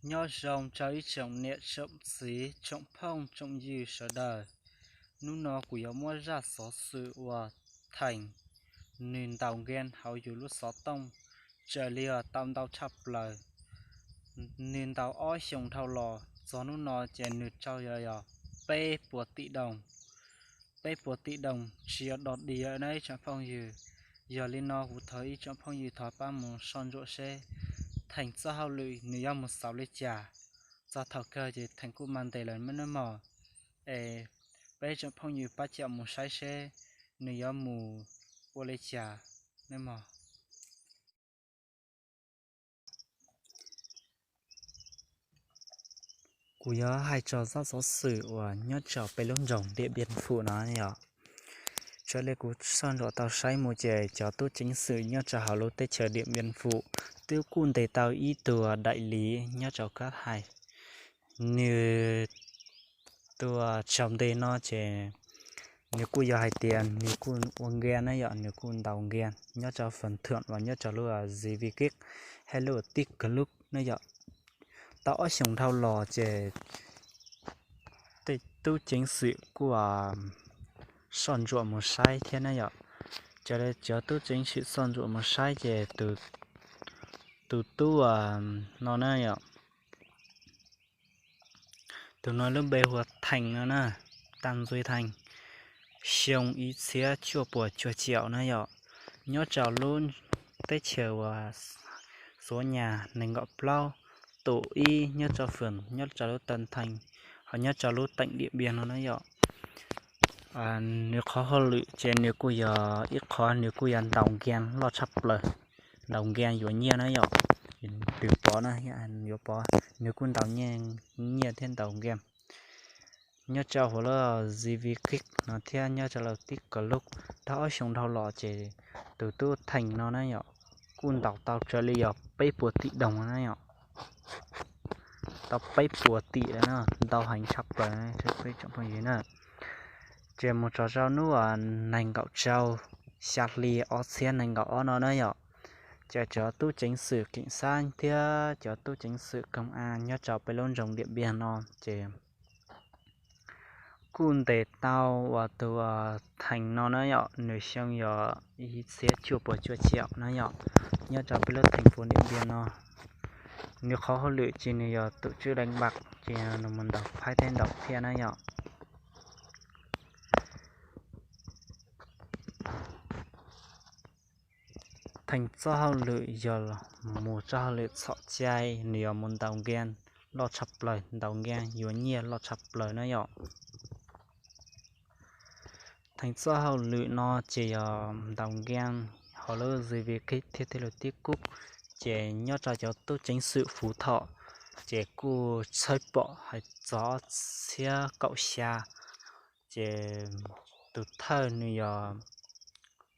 Nyob zoo rau ib tsoom niam tsoom txiv tsoom phooj tsoom ywg sawv daws. Hnub no kuv yuav muab zaj xov xwm uas Theem nws ntaus nkeas hauv yus lub xov tooj, raws li tau ntau tshaj plaws. Nws ntaus ob xyoos dhau los txog hnub no ces nws raug yog peb puas tim doos. Peb puas tim doos tsis yog dog dig na ib tsoom phooj ywg. Yog li no kuv thov ib tsoom phooj ywg thov pab mus soj ntsuam seb Theem txoj hauj lwm nws yuav mus xaus li cas. Txog thaum kawg ces Theem kuj mag ntes lawm nawb mog. Es peb tsoom phooj ywg pab coj mus saib seb nws yuav mus ua li cas nawb mog. Kuv yuav hais txog zaj xov xwm uas nyob rau peb lub nroog Diam Npiaj Fum no yom. Raws li kuv soj ntsuam tau saib mus ces cov tub ceev xwm nyob rau hauv lub teb chaws Diam Npiaj Fum twb kuj ntes tau ib tug daim liv nyob rau kab hais. Nws tus tsaus nti no ces nws kuj yog hais tias nws kuj ua nkeas na yom, nws kuj ntaus nkeas nyob rau fas thuam los nyob rau lub zis vi kib, hais lub tib kawg lub na yom. Tau ob xyoos dhau los ces tej tub ceev xwm kuj soj ntsuam mus saib thiab na yom. Ces cov tub ceev xwm soj ntsuam mus saib ces tus tub no na yom, tus no lub npe hu ua Theem no na, Tag Ntxuj Theem, xyoo ib txhiab cuaj puas cuaj caum na yom, nyob rau lub teb chaws uas Xuav Nyas nees nkaum plaub, tus ib nyob rau fwm nyob rau lub tawm theem, ho nyob rau lub teem Diam Npiaj no na yom. Nws qhov hauj lwm ces nws kuj yog ib qhov nws kuj yog ntaus nkeas loj tshaj plaws, ntaus nkeas yuav nyiaj na yom. Twg pom na yuav pom nws kuj ntaus nyiaj thiab ntaus nkeas nyob rau hauv lub zis vi kib no thiab nyob rau lub tib kawg lub. Tau ob xyoos dhau los ces tus tub Theem no na yom, kuj ntaus tau raws li yog peb puas tim doos na yom. Tau peb puas tim lawm na, ntau heev tshaj plaws peb tsoom phooj ywg na. Ces mus txog rau hnub nees nkaum rau xya hli ob txhiab nees nkaum ob no na yom, ces cov tub ceev xwm keem xab thiab cov tub ceev xwm koom a nyob rau peb lub nroog Diam Npiaj no ces kuj ntes tau uas tus Theem no na yom, nws xyoo yog ib txhiab cuaj puas cuaj caum na yom, nyob rau peb lub theem puas Diam Npiaj no. Nws qhov hauj lwm ces nws yog tus tswj leej npam ces nws mus ntaus phaib thiab ntaus phiaj na yom. Theem txoj hauj lwm yog mus txoj hauj lwm txhom cai, nws yog mus ntaus nkeas loj tshaj plaws, ntaus nkeas yuav nyiaj loj tshaj plaws na yom. Theem txoj hauj lwm no ces yog ntaus nkeas hauv lub zis vi kib thiab tej lub tib kub, ces nyob rau cov tub ceev xwm Fuv Thom ces kuj txhawb pom hais txog ob txhiab kaum xya, ces tus thawj nws yog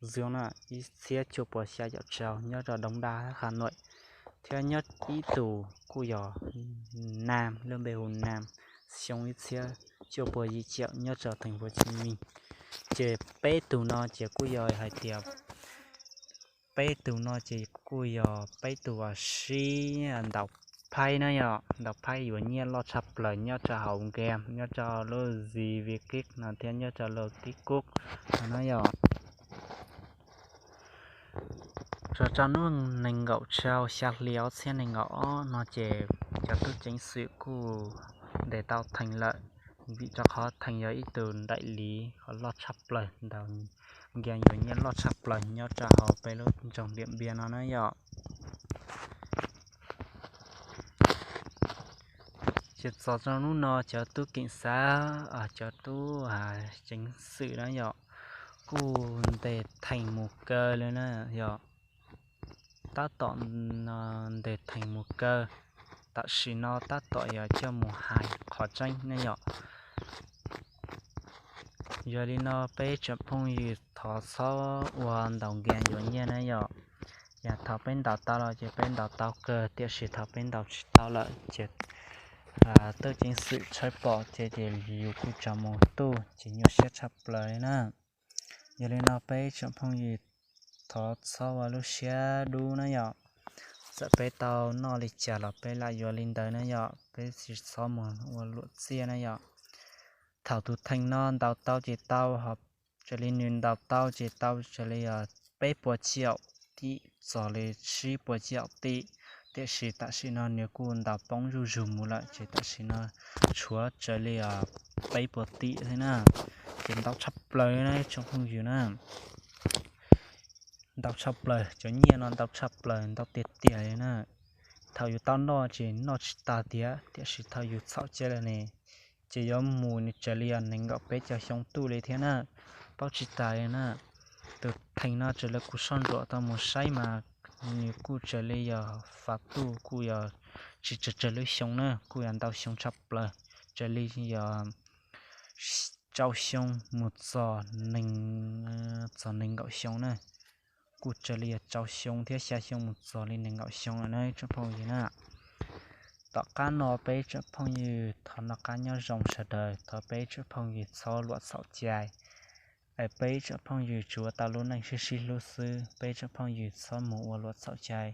Zoo na, ib txhiab cuaj puas xya caum rau nyob rau Doos Daj Has Nuam, thiab nyob ib tus kuj yog Nam, lub npe hu Nam, xyoo ib txhiab cuaj puas yim caum nyob rau Theem Fuas Tsis Mis. Ces peb tus no ces kuj yog hais tias peb tus no ces kuj yog peb tus uas sib ntaus phaib na yom, ntaus phaib yuav nyiaj loj tshaj plaws nyob rau hauv nkeas nyob rau lub zis vi kib no thiab nyob rau lub tib kub no na yom. Txog rau hnub nees nkaum rau xya hli ob txhiab nees nkaum ob no ces cov tub ceev xwm kuj ntes tau Theem lawm, vim rau qhov Theem yog ib tug daim liv qhov loj tshaj plaws, ntaus nkeas yuav nyiaj loj tshaj plaws nyob rau hauv peb lub nroog Diam Npias no na yom. Ces txog rau hnub no cov tub keem xav, cov tub ceev xwm na yom, kuj ntes Theem mus kaw li na yom. Tab tom ntes Theem mus kaw, tam sim no tab tom yog coj mus hais qhov tseeb na yom. Yog li no peb tsoom phooj ywg thov txhob ua ntaus nkeas yuav nyiaj na yom. Yog thaum peb ntaus tau los ces peb ntaus tau kawg, tiam sis thaum peb ntaus tsis tau lawm ces tub ceev xwm tshawb pom ces, ces yus kuj tso mus tuj ces nyuaj siab tshaj plaws li na. Yog li no peb tsoom phooj ywg thov txhob ua lub siab dub na yom. Txawm peb tau noj li cas los peb lam yuav li ntawd na yom, peb tsis txhob mus ua luam txiaj na yom. Thaum tus theej no ntaus tau ces tau, ho raws li nws ntaus tau ces tau raws li peb puas caum tim txog li tsib puas caum tim, tiam sis tam sim no nws kuj ntaus poob zuj zus mus lawm ces tam sim no tshuav raws li peb puas tim thiab na. Ces ntau tshaj plaws na tsoom phooj ywg na, ntau tshaj plaws, cov nyiaj no ntau tshaj plaws, ntau tiag tiag li na. Thaum yus tau noj ces noj tsis tas tiag, tiam sis thaum yus txhaum cai lawm ne, ces yuav mus nws raws li nees nkaum peb caug xyoo tuaj li thiab na, paub tsis tas li na. Tus theej no raws li kuv soj ntsuam tau mus saib mas nws kuj raws li yog fab tuj kuj yog tsis tsawg tsawg lub xyoo na, kuj yog ntau xyoo tshaj plaws, raws li yog rau xyoo mus txog nees, txog nees nkaum xyoo na, kuj raws li yog rau xyoo thiab xya xyoo mus txog li nees nkaum xyoo lawm na tsoom phooj ywg na. Tom qab no peb tsoom phooj ywg thov noj qab nyob zoo sawv daws, thov peb tsoom phooj ywg txhob luam txhaum cai. Es peb tsoom phooj ywg tsuas tau lub neej sib sib hlub xwb, peb tsoom phooj ywg txhob mus ua luam txhaum cai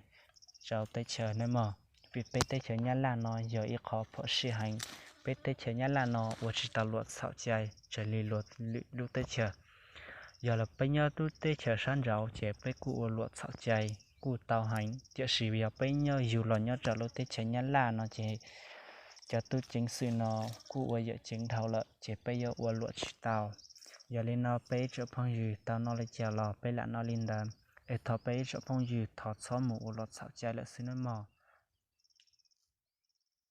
rau teb chaws nawb mog. Vim peb teb chaws Nyab Laj no yog ib qho phom sij heev, peb teb chaws Nyab Laj no ua tsis tau luam txhaum cai raws li luag lwm lub teb chaws. Yog los peb nyob lub teb chaws sab nraud ces peb kuj ua luam txhaum cai kuj tau heev, tiam sis yog peb nyob yug los nyob rau lub teb chaws Nyab Laj no ces cov tub ceev xwm no kuj ua yawm ceev dhau lawm ces peb yuav ua luam tsis tau. Yog li no peb tsoom phooj ywg tau noj li cas los peb lam noj li ntawd, es thov peb tsoom phooj ywg thov txhob mus ua luam txhaum cai lawm xwb nawb mog.